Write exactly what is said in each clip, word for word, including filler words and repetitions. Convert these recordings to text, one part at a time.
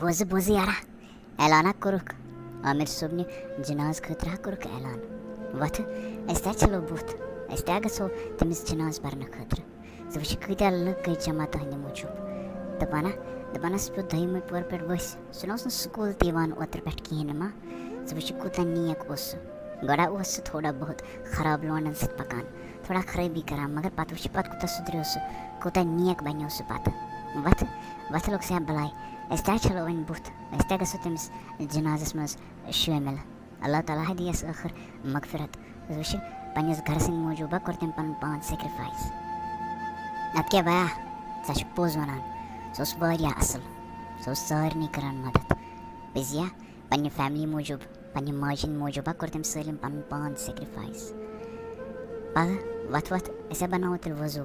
بوزٕ، بوزٕ یارا، اعلانہ کوٚرُکھ عامر صٲبنہِ جناز خٲطرٕ ہا کوٚرُکھ اعلان۔ وۄتھٕ، أسۍ تہِ ہا چھلو بُتھ، أسۍ تہِ ہا گژھو تٔمِس جناز پرنہٕ خٲطرٕ۔ ژٕ وٕچھِ کۭتیٛاہ لُکھ گٔے جمع تٕہنٛدِ موٗجوٗب۔ دَپان ہا، دَپان ہا، سُہ پیوٚو دٔیمہِ پورٕ پٮ۪ٹھ ؤسۍ۔ سُہ نہ اوس نہٕ سکوٗل تہِ یِوان اوترٕ پٮ۪ٹھ کِہیٖنۍ نہٕ ما۔ ژٕ وٕچھِ کوٗتاہ نیک اوس سُہ۔ گۄڈٕ اوس سُہ تھوڑا بہت خراب لونڈن سۭتۍ پکان، تھوڑا خرٲبی کران، مگر پتہٕ وٕچھ پتہٕ کوٗتاہ سُدریو سُہ، کوٗتاہ نیک بنیو سُہ پتہٕ۔ وۄتھٕ، وۄتھٕ لوٚگ سا بلاے، أسۍ تہِ ہا چھلو وۄنۍ بُتھ، أسۍ تہِ ہا گژھو تٔمِس جنازس منٛز شٲمِل۔ اللہ تعالیٰ ہا دِیَس ٲخٕر مغفرت۔ وٕچھِ، پننِس گرٕ سٕنٛدِ موٗجوٗبہ کوٚر تٔمۍ پنُن پان sacrifice۔ ادٕ کیٛاہ بیا، ژٕ چھُکھ پوٚز ونان، سُہ اوس واریاہ اصل، سُہ اوس سارنٕے کران مدد۔ پٔزی ہا، پننہِ family موٗجوٗب، پننہِ ماجہِ ہٕنٛدِ موٗجوٗبہ کوٚر تٔمۍ سٲلِم پنُن پان sacrifice۔ پگاہ وتھ وتھ أسۍ ہا بناوو تیٚلہِ وضوٗ،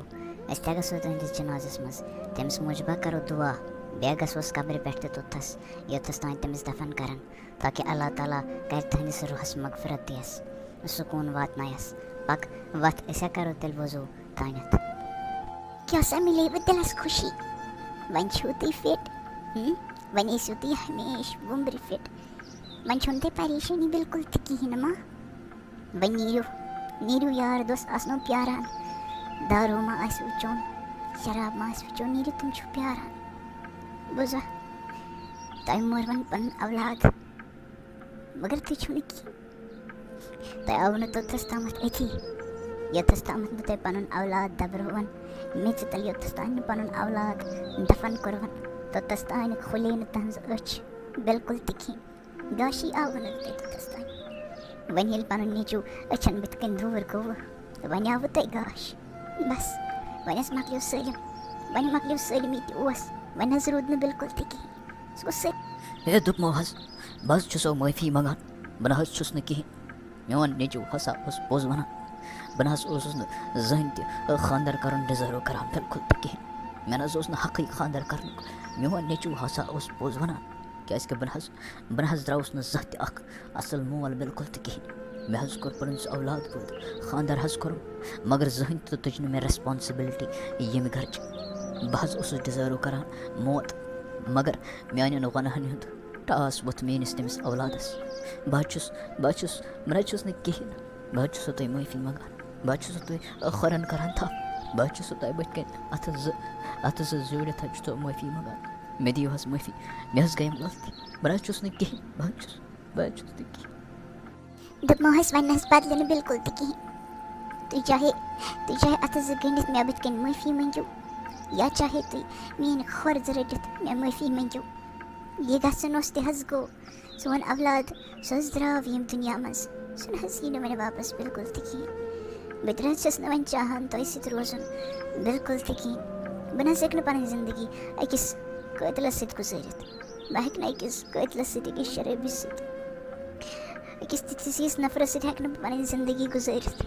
أسۍ تہِ ہا گژھو تُہنٛدِس جنازس منٛز، تٔمِس موٗجوٗبہ کرو دُعا، بیٚیہِ گژھوس قبرِ پٮ۪ٹھ تہِ توٚتتھس، یوٚتتھس تام تٔمِس دفن کرن، تاکہِ اللہ تعالیٰ کرِ تُہنٛدِس روحس مغفرت دِیس، سکوٗن واتنایس۔ پک وتھ، أسۍ ہا کرو تیٚلہِ وضوٗ تانٮ۪تھ۔ کیٛاہ سا مِلے وۄنۍ دِلس خوشی؟ وۄنۍ چھِو تُہۍ fit، ہم؟ وۄنۍ ٲسِو تُہۍ ہمیشہِ وُمبرِ fit۔ وۄنۍ چھُنہٕ تۄہہِ پریشٲنی بِلکُل تہِ کِہیٖنۍ نہٕ ما؟ وۄنۍ نیٖرِو، نیٖرِو یار دوس آسنو پیاران۔ دارو ما آسِوٕ چیوٚن، شراب ما آسِوٕ چیوٚن، نیٖرِو تِم چھِو پیاران۔ بوٗزوا؟ تۄہہِ مور وۄنۍ پنُن اولاد، مگر تُہۍ چھِو نہٕ کِہیٖنۍ۔ تۄہہِ آوٕ نہٕ توٚتَس تامَتھ أتھی، یوٚتَس تامَتھ نہٕ تۄہہِ پَنُن اولاد دَبرووَن میٚژِ تَل، یوٚتَس تام نہٕ پَنُن اولاد دَفَن کوٚروَن، توٚتَس تام کھُلے نہٕ تٕہٕنٛز أچھ بِلکُل تہِ کِہیٖنۍ۔ گاشی آوٕ نہٕ تۄہہِ توٚتَس تام۔ وۄنۍ ییٚلہِ پَنُن نیٚچوٗ أچھَن بٕتھِ کَنۍ دوٗر گوٚو، وۄنۍ آوٕ تۄہہِ گاش۔ بَس، وۄنۍ حظ مۄکلیو سٲلِم، وۄنۍ مۄکلیو سٲلِم یہِ تہِ اوس، وۄنۍ حظ روٗد نہٕ بِلکُل تہِ کِہیٖنۍ۔ سُہ گوٚو سٲلِم۔ ہے، دوٚپمو حظ، بہٕ حظ چھُسو معٲفی منٛگان، بہٕ نہ حظ چھُس نہٕ کِہیٖنۍ۔ میون نیٚچوٗ ہسا اوس پوٚز وَنان۔ بہٕ نہ حظ اوسُس نہٕ زٕہٕنۍ تہِ خانٛدر کَرُن deserve کَران بِلکُل تہِ کِہیٖنۍ۔ مےٚ نہ حظ اوس نہٕ حقٕے خانٛدر کَرنُک۔ میون نیٚچوٗ ہسا اوس پوٚز وَنان، کیٛازِکہِ بہٕ نہ حظ، بہٕ نہ حظ درٛاوُس نہٕ زانٛہہ تہِ اَکھ اَصٕل مول بِلکُل تہِ کِہیٖنۍ۔ مےٚ حظ کوٚر پَنُن سُہ اولاد پٲدٕ، خانٛدر حظ کوٚرُم، مگر زٕہٕنۍ تہِ تُج نہٕ مےٚ responsibility ییٚمہِ گَرٕچ۔ بہٕ حظ اوسُس deserve کَران موت، مگر میٛانٮ۪ن گۄناہَن ہُنٛد ٹاس ووٚتھ میٛٲنِس تٔمِس اولادَس۔ بہٕ حظ چھُس، بہٕ حظ چھُس، بہٕ نہ حظ چھُس نہٕ کِہیٖنۍ۔ بہٕ حظ چھُسو تۄہہِ معٲفی منٛگان۔ بہٕ حظ چھُسو تۄہہِ کھۄرَن کران تھپھ۔ بہٕ حظ چھُسو تۄہہِ بٕتھِ کَنۍ اَتھٕ زٕ، اَتھٕ زٕ زوٗرِتھ حظ چھُسو معٲفی منٛگان۔ مےٚ دِیِو حظ معٲفی۔ مےٚ حظ گٔیَم غلطی۔ بہٕ نہ حظ چھُس نہٕ کِہیٖنۍ۔ بہٕ حظ چھُس، بہٕ حظ چھُس نہٕ کِہیٖنۍ۔ دوٚپمو حظ، وۄنۍ نہ حظ بدلہِ نہٕ بِلکُل تہِ کِہیٖنۍ۔ تُہۍ چاہے، تُہۍ چاہے اَتھٕ زٕ گٔنٛڈِتھ مےٚ بٕتھِ کَنۍ معٲفی مٔنٛگِو، یا چاہے تُہۍ میٛٲنۍ کھۄر زٕ رٔٹِتھ مےٚ معٲفی مٔنٛگِو۔ یہِ گژھُن اوس تہِ حظ گوٚو۔ سون اولاد، سُہ حظ درٛاو ییٚمہِ دُنیا منٛز۔ سُہ نہ حظ یی نہٕ وۄنۍ واپس بِلکُل تہِ کِہیٖنۍ۔ بہٕ تہِ نہ حظ چھَس نہٕ وۄنۍ چاہان تۄہہِ سۭتۍ روزُن بِلکُل تہِ کِہیٖنۍ۔ بہٕ نہ حظ ہٮ۪کہٕ نہٕ پَنٕنۍ زندگی أکِس قٲتلَس سۭتۍ گُزٲرِتھ۔ بہٕ ہٮ۪کہٕ نہٕ أکِس قٲتلَس سۭتۍ، أکِس شرٲبِس سۭتۍ، أکِس تِتھِس ہِوِس نفرَس سۭتۍ ہٮ۪کہٕ نہٕ بہٕ پَنٕنۍ زندگی گُزٲرِتھ،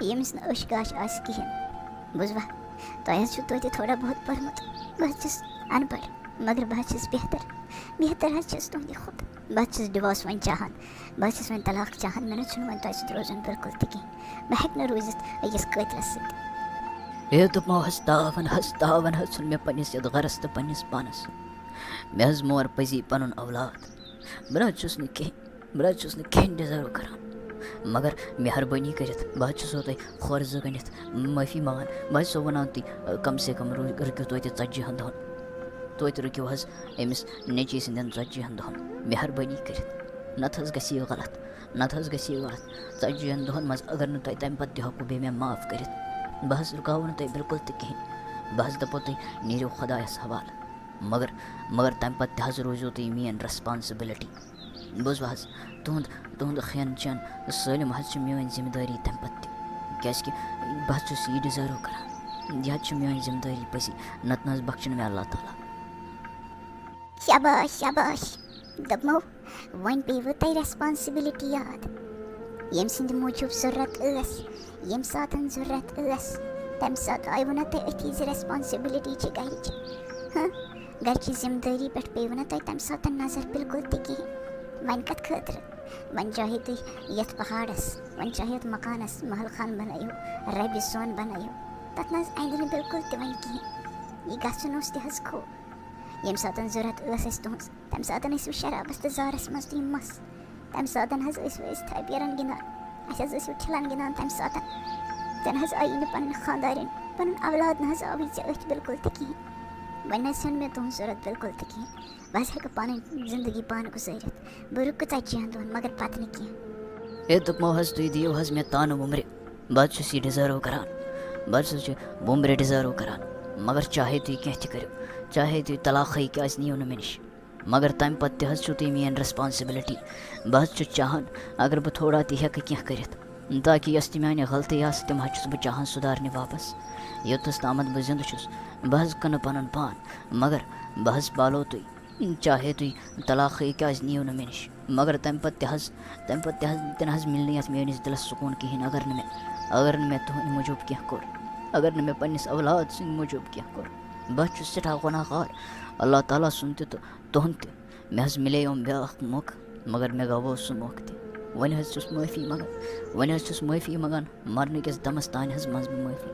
ییٚمِس نہٕ أچھ گاش آسہِ کِہیٖنۍ۔ بوٗزوا؟ تۄہہِ حظ چھُو توتہِ تھوڑا بہت پوٚرمُت، بہٕ حظ چھَس اَن پَڑھ، مگر بہٕ حظ چھَس بہتر، بہتر حظ چھَس تُہنٛدِ کھۄتہٕ۔ بہٕ حظ چھَس divorce وۄنۍ چاہان، بہٕ حظ چھَس وۄنۍ طلاق چاہان، مےٚ نہ حظ چھُنہٕ وۄنۍ تۄہہِ سۭتۍ روزُن بِلکُل تہِ کِہیٖنۍ۔ بہٕ ہٮ۪کہٕ نہٕ روٗزِتھ أکِس قٲتلَس سۭتۍ۔ ہے، دوٚپمو حظ، تاوَن حظ، تاوَن حظ ژھُن مےٚ پنٛنِس یَتھ گَرَس تہٕ پنٛنِس پانَس۔ مےٚ حظ مور پٔزی پَنُن اولاد۔ بہٕ نہ حظ چھُس نہٕ کِہیٖنۍ، بہٕ نہ حظ چھُس نہٕ کِہیٖنۍ deserve کَران۔ مگر مہربٲنی کٔرِتھ، بہٕ حظ چھُسو تۄہہِ کھۄر زٕ گٔنٛڈِتھ معٲفی منٛگان۔ بہٕ حظ چھُسو وَنان تُہۍ، کم سے کم رو-، رُکِو توتہِ ژتجی ہَن دۄہَن۔ توتہِ رُکِو حظ أمِس نیٚچی سٕنٛدٮ۪ن ژتجی ہَن دۄہَن۔ مہربٲنی کٔرِتھ۔ نَتہٕ حظ گژھِ یہِ غلط، نَتہٕ حظ گژھِ یہِ غلط۔ ژتجی ہَن دۄہَن منٛز اگر نہٕ تۄہہِ تَمہِ پَتہٕ تہِ ہٮ۪کو بیٚیہِ مےٚ معاف کٔرِتھ، بہٕ حظ رُکاوو نہٕ تۄہہِ بِلکُل تہِ کِہیٖنۍ۔ بہٕ حظ دَپو تُہۍ، نیٖرِو خۄدایَس حوالہٕ۔ مگر، مگر تَمہِ پَتہٕ تہِ حظ روٗزِو تُہۍ میٛٲنۍ responsibility۔ بوٗزوٕ حظ، تُہُنٛد، تُہُنٛد کھٮ۪ن چٮ۪ن سٲلِم حظ چھِ میٛٲنۍ ذِمہٕ دٲری تَمہِ پَتہٕ تہِ، کیٛازِکہِ بہٕ حظ چھُس یہِ deserve کَران۔ یہِ حظ چھِ میٛٲنۍ ذِمہٕ دٲری پٔزی، نَتہٕ نہ حظ بخشہِ نہٕ مےٚ اللہ تعالیٰ۔ شاباش، شاباش، دوٚپمو، وۄنۍ پیٚیوٕ تۄہہِ responsibility یاد۔ ییٚمہِ سٕنٛدِ موٗجوٗب ضروٗرت ٲس، ییٚمہِ ساتَن ضروٗرت ٲس، تَمہِ ساتہٕ آیوٕ نہ تُہۍ أتھی زِ responsibility چھِ گَرِچ۔ ہاں، گَرِچہِ ذِمہٕ دٲری پٮ۪ٹھ پیٚیوٕ نہ تۄہہِ تَمہِ ساتَن نظر بِلکُل تہِ کِہیٖنۍ۔ وۄنۍ کَتھ خٲطرٕ؟ وۄنۍ چاہے تُہۍ یَتھ پہاڑَس، وۄنۍ چاہے یَتھ مکانَس محل خان بَنٲیِو، رَبِ سون بَنٲیِو، تَتھ نہ حظ اَندِ نہٕ بِلکُل تہِ وۄنۍ کِہیٖنۍ۔ یہِ گژھُن اوس تہِ حظ گوٚو۔ ییٚمہِ ساتہٕ ضوٚرَتھ ٲس اَسہِ تُہٕنٛز، تَمہِ ساتہٕ ٲسۍ وٕ شرابَس تہٕ زارَس منٛز تُہۍ مَس۔ تَمہِ ساتہٕ حظ ٲسۍ وٕ أسۍ تھپیرَن گِنٛدان، اَسہِ حظ ٲسۍ وٕ ٹھِلَن گِنٛدان تَمہِ ساتہٕ۔ زَن حظ آیی نہٕ پَنٕنۍ خانٛدارِنۍ، پَنُن اولاد نہ حظ آوٕے ژےٚ أتھۍ بِلکُل تہِ کِہیٖنۍ۔ وۄنۍ نہ حظ چھَنہٕ مےٚ تُہٕنٛز ضوٚرَتھ بِلکُل تہِ کِہیٖنۍ۔ بہٕ حظ ہٮ۪کہٕ پانَے زِندگی پانہٕ گُزٲرِتھ۔ بہٕ رُکہٕ ژَتجِہَن دۄہَن، مگر پَتہٕ نہٕ کینٛہہ۔ ہے، دوٚپمو حظ، تُہۍ دِیِو حظ مےٚ تانہٕ وُمرِ۔ بہٕ حظ چھُس یہِ ڈِزٲرٕو کَران۔ بہٕ حظ چھُس یہِ وُمرِ ڈِزٲرٕو کَران۔ مگر چاہے تُہۍ کینٛہہ تہِ کٔرِو، چاہے تُہۍ طلاقٕے کیٛازِ نِیِو نہٕ مےٚ نِش، مگر تَمہِ پَتہٕ تہِ حظ چھُو تُہۍ میٛٲنۍ responsibility۔ بہٕ حظ چھُس چاہان، اگر بہٕ تھوڑا تہِ ہٮ۪کہٕ کینٛہہ کٔرِتھ، تاکہِ یۄس تہِ میٛانہِ غلطی آسہِ، تِم حظ چھُس بہٕ چاہان سُدھارنہِ واپَس۔ یوٚتَس تامَتھ بہٕ زِندٕ چھُس، بہٕ حظ کٕنہٕ پَنُن پان، مگر بہٕ حظ پالو تُہۍ۔ چاہے تُہۍ طلاقٕے کیٛازِ نِیِو نہٕ مےٚ نِش، مگر تَمہِ پَتہٕ تہِ حظ، تَمہِ پَتہٕ تہِ حظ، تہِ نہٕ حظ مِلہِ نہٕ یَتھ میٛٲنِس دِلَس سکوٗن کِہیٖنۍ، اگر نہٕ مےٚ، اگر نہٕ مےٚ تُہٕنٛدِ موٗجوٗب کینٛہہ کوٚر، اگر نہٕ مےٚ پنٛنِس اولاد سٕنٛدِ موٗجوٗب کینٛہہ کوٚر۔ بہٕ حظ چھُس سٮ۪ٹھاہ گۄناہ گار۔ اللہ تعالیٰ سُنٛد تہِ تہٕ تُہُنٛد تہِ۔ مےٚ حظ مِلے یِم بیٛاکھ موقعہٕ، مگر مےٚ گوٚو سُہ موقعہٕ تہِ۔ وۄنۍ حظ چھُس معٲفی منٛگان، وۄنۍ حظ چھُس معٲفی منٛگان، مرنہٕ کِس دمس تانۍ حظ منٛز بہٕ معٲفی۔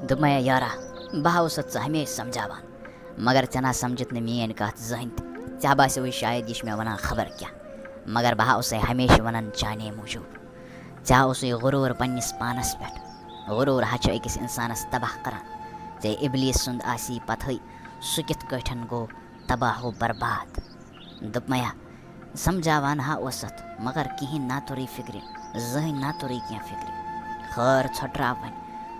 دوٚپمَے یارا، بہٕ ہا اوسَتھ ژٕ ہمیشہِ سمجھاوان، مگر ژےٚ نہ سمجھِتھ نہٕ میٛٲنۍ کتھ زٕہٕنۍ تہِ۔ ژےٚ باسیوٕے شاید یہِ چھُ مےٚ ونان خبر کیٛاہ، مگر بہٕ ہا اوسَے ہمیشہِ ونان چانے موٗجوٗب۔ ژےٚ ہا اوسُے غروٗر پننِس پانس پٮ۪ٹھ۔ غروٗر ہا چھُ أکِس انسانس تباہ کران۔ ژےٚ ابلیس سُنٛد آسی پتہٕے، سُہ کِتھ کٲٹھۍ گوٚو تباہ و برباد۔ دوٚپمَیا، سمجھاوان ہا اوسَتھ، مگر کِہیٖنۍ نہ توٚرُے فِکرِ، زٕہٕنۍ نہ توٚرُے کینٛہہ فِکرِ۔ خٲر، ژھۄٹراو وۄنۍ۔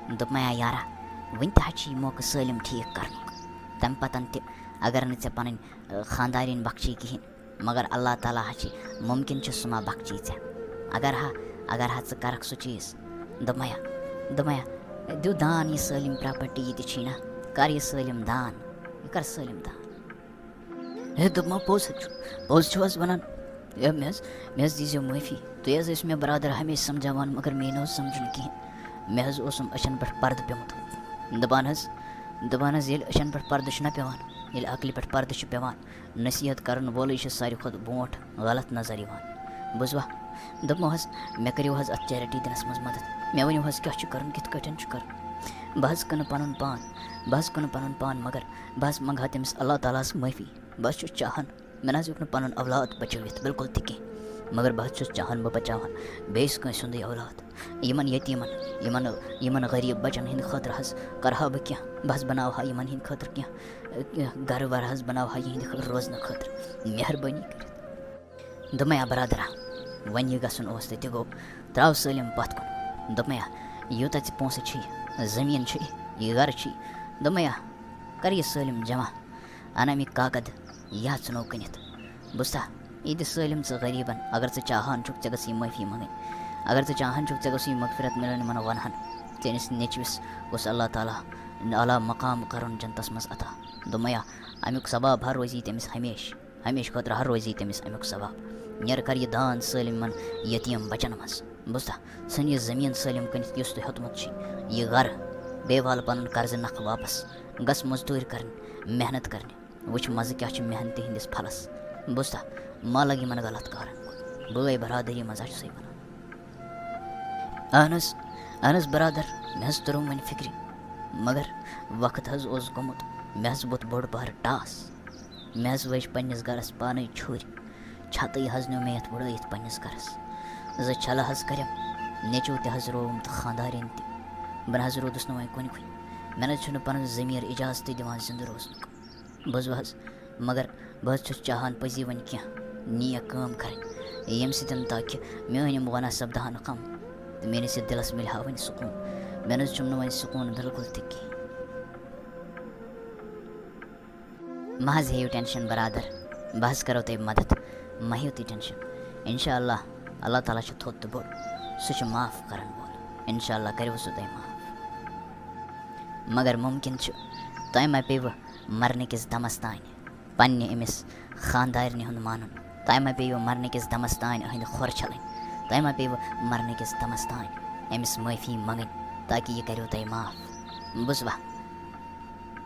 دوٚپمَیا، یارا، وٕنہِ تہِ حظ چھُ یہِ موقعہٕ سٲلِم ٹھیٖک کرنُک۔ تَمہِ پَتَن تہِ اگر نہٕ ژےٚ پَنٕنۍ، ٲ، خانٛدارِنۍ بخچی کِہیٖنۍ، مگر اللہ تعالیٰ حظ چھِ، مُمکِن چھُ سُہ ما بخچی ژےٚ۔ اگر ہا، اگر ہا ژٕ کرکھ سُہ چیٖز۔ دوٚپمَیا، دوٚپمَیا، دِیِو دان یہِ سٲلِم property یہِ تہِ چھی نہ، کر یہِ سٲلِم دان، یہِ کر سٲلِم دان۔ ہے، دوٚپمَو، پوٚز حظ چھُ، پوٚز چھُو حظ وَنان؟ ہے، مےٚ حظ، مےٚ حظ دیٖزیو معٲفی۔ تُہۍ حظ ٲسۍ مےٚ برادر ہمیشہِ سمجھاوان، مگر مےٚ نہ اوس سمجھُن کِہیٖنۍ۔ مےٚ حظ اوسُم أچھَن پٮ۪ٹھ پردٕ پیوٚمُت۔ دَپان حظ، دَپان حظ، ییٚلہِ أچھَن پٮ۪ٹھ پردٕ چھُنہ پیوان، ییٚلہِ عقلہِ پٮ۪ٹھ پردٕ چھُ پیوان، نصیحت کرن وولٕے چھُ ساروی کھۄتہٕ برونٛٹھ غلط نظر یِوان۔ بوٗزوا؟ دوٚپمو حظ، مےٚ کٔرِو حظ اَتھ charity دِنَس منٛز مدد۔ مےٚ ؤنِو حظ، کیٛاہ چھُ کرُن، کِتھ کٲٹھۍ چھُ کرُن؟ بہٕ حظ کٕنہٕ پَنُن پان، بہٕ حظ کٕنہٕ پَنُن پان، مگر بہٕ حظ منٛگہٕ ہا تٔمِس اللہ تعالیٰ ہَس معٲفی۔ بہٕ حظ چھُس چاہان، مےٚ نہ حظ ہیوٚک نہٕ پَنُن اولاد بچٲوِتھ بِلکُل تہِ کینٛہہ، مگر بہٕ حظ چھُس چاہان، بہٕ بچاوہَن بیٚیِس کٲنٛسہِ ہُنٛدُے اولاد۔ یِمَن یتیٖمَن، یِمَن، یِمَن غریٖب بچَن ہِنٛدِ خٲطرٕ حظ کَرٕ ہا بہٕ کینٛہہ۔ بہٕ حظ بَناوٕ ہا یِمَن ہِنٛدِ خٲطرٕ کینٛہہ، کینٛہہ گَرٕ وَرٕ حظ بَناوٕ ہا یِہِنٛدِ خٲطرٕ روزنہٕ خٲطرٕ۔ مہربٲنی کٔرِتھ۔ دوٚپمَے، آ برادرا، وۄنۍ یہِ گژھُن اوس تہٕ تہِ گوٚو، ترٛاو سٲلِم پَتھ کُن۔ دوٚپمَے، آ، یوٗتاہ ژےٚ پونٛسہٕ چھی، زٔمیٖن چھی، یہِ گَرٕ چھی، دوٚپمَے، آ، کَر یہِ سٲلِم جمع، اَنہٕ اَمِکۍ کاکد، یہِ ہا ژھٕنو کٕنِتھ۔ بوٗزتھا، یہِ دِ سٲلِم ژٕ غریٖبَن، اگر ژٕ چاہان چھُکھ، ژےٚ گٔژھی معٲفی منٛگٕنۍ، اگر ژٕ چاہان چھُکھ، ژےٚ گٔژھی مغفرت مِلٕنۍ، یِمَن وَنہٕ ہَن، چٲنِس نیٚچوِس گوٚژھ اللہ تعالیٰ اعلیٰ مقام کَرُن جنتَس منٛز عطا۔ دوٚپمَے، آ، اَمیُک ثواب ہا روزی تٔمِس ہمیشہِ۔ ہمیشہِ خٲطرٕ ہا روزی تٔمِس اَمیُک ثواب۔ نیر کر یہِ دان سٲلِمن یتیٖم بچن منٛز۔ بوٗزتھا، ژھٕن یہِ زٔمیٖن سٲلِم کٕنِتھ یُس تۄہہِ ہیوٚتمُت چھُے۔ یہِ گرٕ، بیٚیہِ وال پنُن قرضہٕ نکھٕ واپس۔ گژھ مزدوٗرۍ کرنہِ، محنت کرنہِ۔ وٕچھ مزٕ کیٛاہ چھُ محنتہِ ہٕنٛدِس پھلس۔ بوٗزتھا، مہ لگ یِمن غلط کارن کُن۔ بٲے برادری منٛز ہا چھُسَے ونان۔ اہن حظ، اہن حظ برادر، مےٚ حظ توٚرُم وۄنۍ فِکرِ، مگر وقت حظ اوس گوٚمُت، مےٚ حظ ووٚتھ بوٚڑ بار ٹاس۔ مےٚ حظ وٲج پننِس گرس پانے چھُرۍ، چھتٕے حظ نیوٗ مےٚ یتھ وُڑٲیِتھ پننِس گرس۔ زٕ چھلہٕ حظ کٔرِم، نیٚچو تہِ حظ رووُم تہٕ خانٛدارِنۍ تہِ۔ بہٕ نہ حظ روٗدُس نہٕ وۄنۍ کُنہِ کُے۔ مےٚ نہ حظ چھُنہٕ پنُن ضمیٖر اجازتٕے دِوان زِندٕ روزنُک۔ بوٗزوٕ حظ، مگر بہٕ حظ چھُس چاہان پٔزی وۄنۍ کینٛہہ نیک کٲم کَرٕنۍ، ییٚمہِ سۭتۍ تاکہِ میٛٲنۍ یِم گۄناہ سَپدٕہَن کَم تہٕ میٛٲنِس یَتھ دِلَس مِلہِ ہا وۄنۍ سکوٗن۔ مےٚ نہ حظ چھُم نہٕ وۄنۍ سکوٗن بِلکُل تہِ کِہیٖنۍ۔ مہ حظ ہیٚیِو ٹٮ۪نشَن برادر، بہٕ حظ کَرو تۄہہِ مَدَد، مہ ہیٚیِو تُہۍ ٹٮ۪نشَن۔ اِنشاء اللہ، اللہ تعالیٰ چھُ تھوٚد تہٕ بوٚڑ، سُہ چھُ معاف کَرَن وول۔ اِنشاء اللہ کَرِوٕ سُہ تۄہہِ معاف۔ مگر مُمکِن چھُ تۄہہِ ما پیٚیِوٕ مرنہٕ کِس دمس تانۍ پننہِ أمِس خاندارنہِ ہُنٛد مانُن؟ تۄہہِ ما پیٚیِوٕ مرنہٕ کِس دمس تانۍ أہنٛدِ کھۄر چھلٕنۍ؟ تۄہہِ ما پیٚیِوٕ مرنہٕ کِس دمس تانۍ أمِس معٲفی منٛگٕنۍ، تاکہِ یہِ کریو تۄہہِ معاف؟ بوٗزوا،